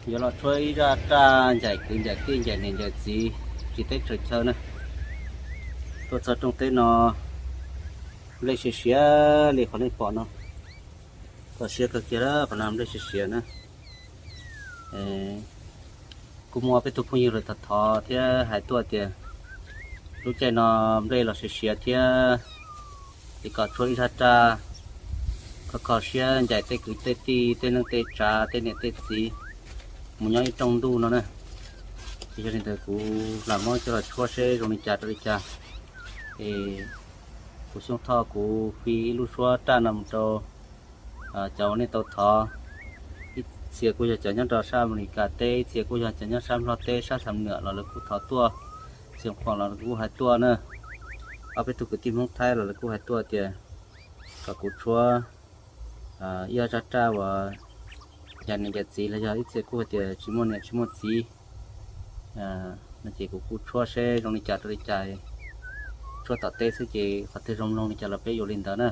Yuav los tshuab ib zaj raj ncaim kwv ncaim tij ncaim niam ncaim txiv, tsis teb tsaws chaw na. Tuaj txog rooj teb no, nplej siav siav li qhov nej pom no. Txog siab kawg kiag qhov no, nplej siav siav na. Kuj muaj peb tug phooj ywg lawv thov thov thiab hais tuaj tias lub caij no nplej los siav siav thiab, es kom tshuab ib zaj raj kho kho siab ncaim tej kwv tej tij, tej neej tej tsav, tej niam tej txiv mus nyob ib rooj ntuj no na. Ces yog li ntawd kuv lam muab coj los tshuab seb zoo li cas rau li cas. Es kuv Xyooj Thoj kuv fi ib lub suab raj no mus rau cov uas nej tau thov. Ib txhia kuj yog cov nyob rau sab Amelikas teb, ib txhia kuj yog cov nyob sab Nplog teb, sab Xam Nuam los lawv kuj thov tuaj, Xeev Khuam los lawv kuj hais tuaj na. Ob peb tug kwv tij Hmoob Thaib los lawv kuj hais tuaj tias kom kuv tshuab ib zaj raj uas ncaim niam ncaim txiv los yog ib txhia kuj hais tias tsis muaj niam tsis muaj txiv no. Ces kuv kuj tshuab seb zoo li cas rau li cas, tshuab tom teb xwb ces qhov twg zoo mloog li cas los peb yuav li ntawd na.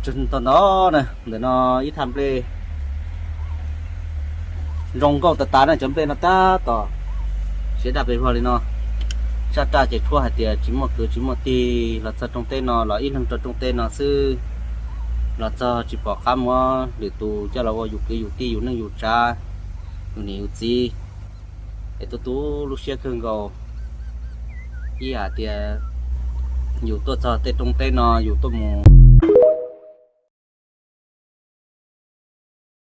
Tag nrho na, ntawm no ib thaj nplej zoo nkauj tas tas na, cov nplej no tab tom siav daj pes vog li no. Sab raj ces tshuab hais tias tsis muaj kwv tsis muaj tij, los txog rooj teb no los ib leeg rau rooj teb no xwb, los txog tsis pom qab muab lwm tus coj los ua yus kwv yus tij yus neej yus tsav, yus niam yus txiv. Es tu tu lub siab kawg nkaus, ib yam tias yus tuaj txog tej rooj teb no yus tuaj mus